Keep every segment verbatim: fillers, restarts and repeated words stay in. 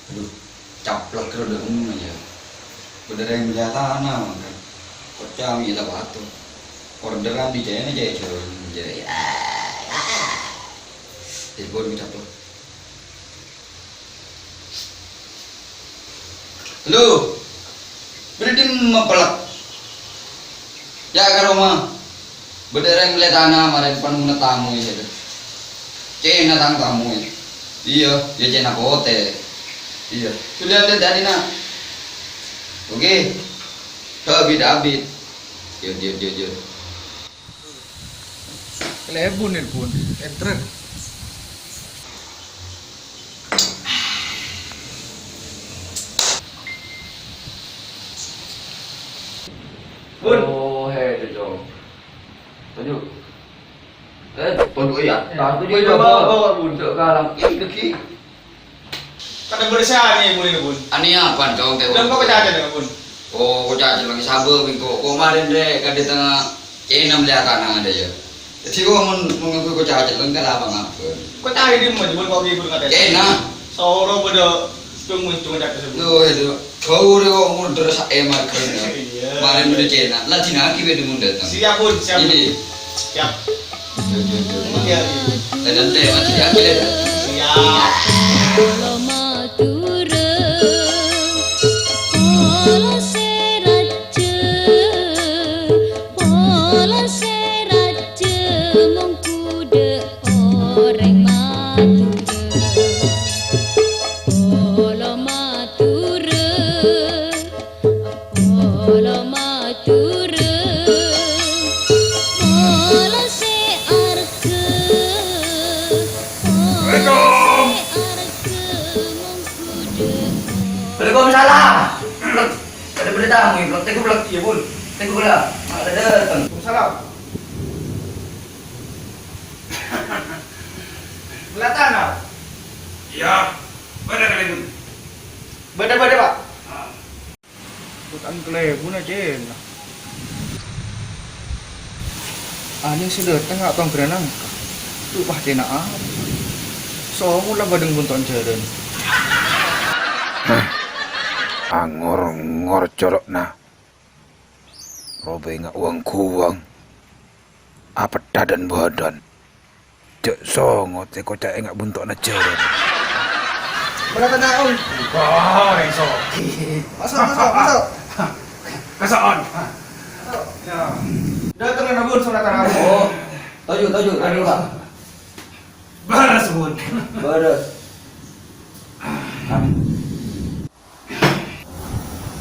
Aduh, caplek ro dâ' emma, yâ. Bâdâ rèng mellèya tana, mangkana. Koca' mè' la bâto. Orderan dâri Cèna, jâ-, jâ-, jâ-, ah, ah. Telepon ka caplek. Halo. Bâdâ dimma, Plek? Yâ, ka roma. Bâdâ rèng mellè tana marèn, pon monna tamoy, yâ. Cèna tang tamoy. Iyâ, yâ, Cèna potè. Iyâ. Suliyân dâddhi, na'. Oke. Abit-abit. Yâ, yâ, yâ, yâ. Kalèbun, Bun. Èntrè. Bun. Oh, he, Cong. Tonju'. Eh, tonju', iyâ. Tonju', iyâ, bawa, bawa, Bun. Cok kalang. Ih, dâggi'. Kadhâng bâdâ sè anèyè bulina, Bun. Anèyè apa, Cong? Dâ' engko' kacaca, Bun. Oh, kacaca lagi sabâ, mèngko. Ko' marèn, rè, kadhi tengnga Cèna mellèya tana dâ' iyâ. Dâddhi, ko' mon, mon ngangguy kacaca, lengkap apa ngapain? Kacaca dimma, Bun, ko' ghi' Bun ngatèna. Cèna. Soro bâdâ cung-moncung kacaca, Bun. Loh, itu. Bau rè ko' mundhâr sa'è marghâna. Iyâ. Marèn bâdâ Cèna. La dinaghi bâdâ mon dâteng. Siap, Bun, siap, Bun. Ini. Siap. Yo, yo, yo. Iya, iya. Tèdhâng tè, Mas, ya, ya. Siap. Polo Madhurâ, polo sè rajâ, polo sè rajâ, monggu dâ' orèng Madhurâ. Polo Madhurâ, polo Madhurâ, polo sè arghâ, polo sè arghâ, monggu dâ'. Waalaikumsalam. Ada berita, Bun. Tengok, Bun. Tengok, Bun. Ada datang. Waalaikumsalam. Kelihatan, Pak? Iya. Bâdâ kalèbun? Bâdâ, bâdâ, Pak. Ah. Bukan kalèbun aja, nah. Anèng sè dâteng, a' tong granang. Tuh, wah, kèna apa? Songo la bâdâ bunto'na jhârân. Hah? Angor-ngor colo'na. Robâ ènga' wâng-guwâng. Apèdhâ dân-bâdân. Jhâ' songo tè koca' ènga' bunto'na jhârân. Bârâ tenang, Om. Wah, orèng soghi. Masuk, masuk, masuk. Kaso'on. Masuk. Ya. Dâteng, Bun, sunatan, Bun. Oh. Toju', toju', toju', Pak. Bârâs, Bun. Bârâs.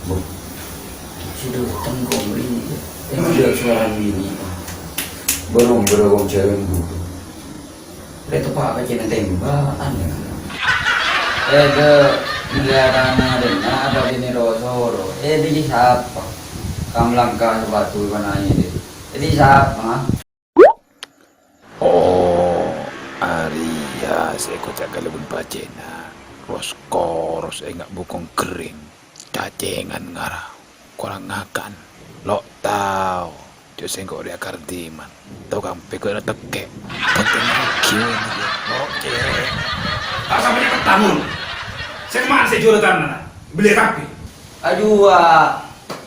Bu, sudah tengkong ini. Yang ada suara ini. Belum berobong jalan, Bu. Rè teppa' ka cèna tèmbhâ'ân, ya. Eh, dâ', melihatana dâ' na' apa bini ro-soro. Eh, dâri sapa? Kam langka sepatu panai dâ'. Dâri sapa, ha? Oh, arèya sè èkoca' kalèbun bâjâna. Ros-koros ènga' bungkong ghering. Cacèngan ngara. Korang ngakan. Lo' tao. Jhâ' sèngko' rèya kardiman. Tao kampè ghuna tekkè'. Ghântèng lagi, wèh, noro' cèrè'. Asal punya ketamun. Sè kemana sè jual tanah? Beli tapi. Ajuwa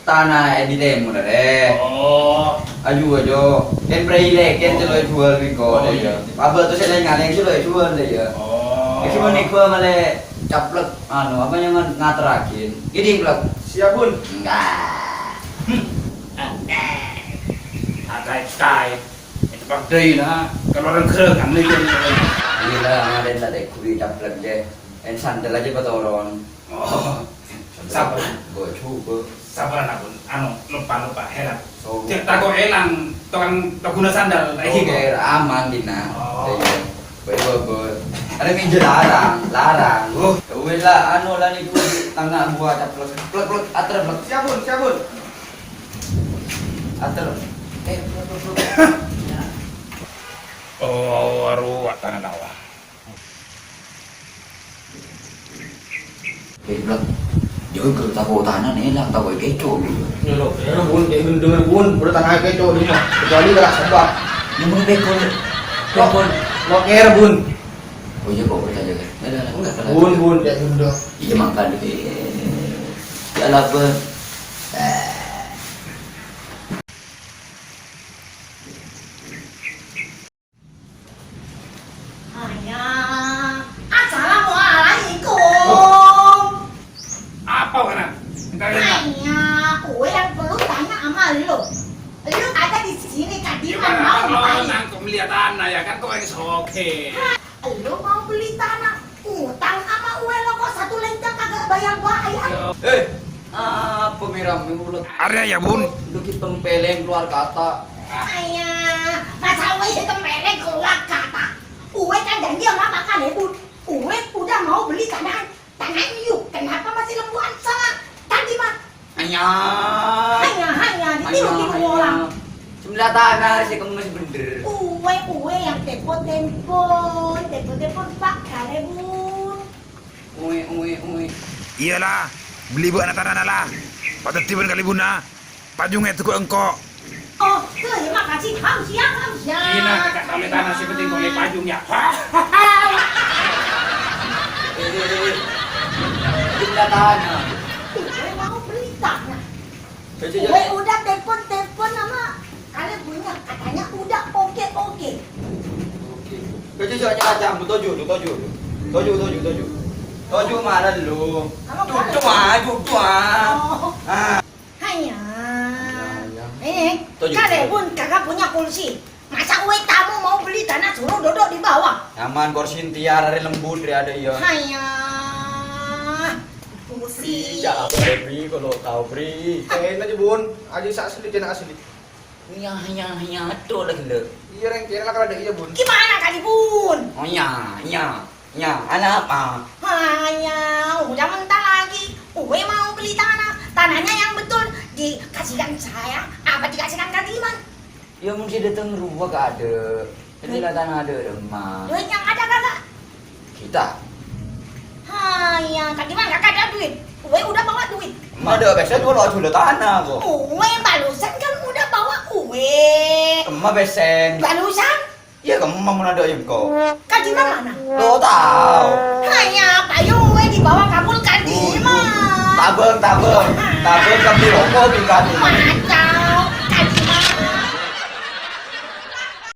tana è di tèmor, rè. Oh. Ajuwa, Jo. Kèn prèi lè, kèn cè' lo èjuwâl rèko, oh, dâ' iyâ. Abâ' to sè lèng-ngalèng cè' lo èjuwâl, dâ' iyâ. Oh. Èsè mènèko malè caplek, anu, apa nyamana, ngaterraghi. Gini, Plek. Siap, Bun. Enggak. Hmm. Akai-kai. Itu pagdai, nah. Kalau orang gerengan, nih, kan. Gila, ngadèn tak dek kuwi caplek, deh. Èn sandal aja patoron. Oh, sabar. Gua coba. Sabar, ampun. Anu, lupa, lupa, heran. Oh. Cek tako elang, tukang, tukang guna sandal, lagi. Oke, aman, Dina. Oh. Iya. Baik, baik, baik. Ada minjem larang, larang. Oh. Ya wis lah, anu lah niku, tengah buah caplek. Plek, plek, ater, plek. Siap, Bun, siap, Bun. Ater. Eh, plek, plek, plek. Oh, arowa tanah nawah. Eh, Blak. Jâgâ tako' tana nèlang, tako' èkèco', gitu. Nyolok, ya, Bun, ya, bener, Bun. Udah tana èkèco', dia. Kecuali gerak sebab. Yang mau pekol. Pekol. Loker, Bun. Oh iya, kok percaya, kan? Enggak, enggak, enggak, enggak. Bun, bun, ya, udah. Iya, makan. Eh, ya, lapar. Eh. Ayah, assalamualaikum. Apa, Wana? Minta, minta. Ayah, gue yang perlu tanya sama lu. Lu ada di sini tadi. Gimana? Mau ngapain? Nangkep melihat tanah, ya kan, kok yang soge. Lu mau beli tanah, utang ama uwe lo kok satu lencang kagak bayar-bayar. Eh, apa me-rame ulet? Arya ya, Bun. Lu ki tempeleng keluar kata. Ayah, masa uwe si tempeleng keluar kata? Uwe kan janji sama Pak Kalebun. Uwe udah mau beli tanah. Tanah iyo, kenapa masih lembuan sama tadi, Mak? Hanya. Hanya, hanya, ditiru-tiru orang. Sebelah tanah sih kamu masih bener. Uwe, uwe yang telepon-telepon, telepon-telepon Pak Kalebun. Uwe, uwe, uwe. Iyalah, beli bu anak tanah lah. Pateti ban Kalebun, ah. Pajungnga itu kok engko'. Oh, terima kasih, Hamsyah, Hamsyah. Ina, kakak kami tanah si penting kong pajung ya. Kita tanah. Uwe mau beli tanah. Kecil, uwe udah telepon-telepon sama Kalebunnya, katanya udah oke-oke. Oke. Kecil, jangan macam, toju, toju. Toju, toju, toju. Toju mana lu? Kamu duduk, ah, duduk, ah. Oh. Ah. Hanya. Hanya, hanya. Eh, Kalebun kagak punya kursi. Masa uwe tamu mau beli tanah suruh duduk di bawah? Nyaman, kursi tiar, hari lembut, hari ada iya. Hanya. Kursi. Iya, Bri, kalau tahu, Bri. Kain aja, Bun. Aja sak asli, kena asli. Iya, iya, iya, betul lagi, Le. Iya, Reng, kena lah kalau ada iya, Bun. Gimana tadi, Bun? Oh, iya, iya. Ya, ada apa? Hanya, udah mentah lagi. Uwe mau beli tanah. Tanahnya yang betul dikasihkan saya apa dikasihkan Kadiman? Ya, mungkin datang rumah gak ada. Jadi lah tanah ada rumah. Duit yang ada kagak? Kita. Hanya, Kadiman kagak ada duit. Uwe udah bawa duit. Emang ada besen kalau ada tanah kok. Uwe balusan kan udah bawa uwe. Emang besen. Balusan? Iya, kamu mau nado engko'. Kadiman mana? Lo tahu. Hanya payung gue dibawa kabul Kadiman. Tabung, tabung. Tabung kami rokok di Kadiman. Maca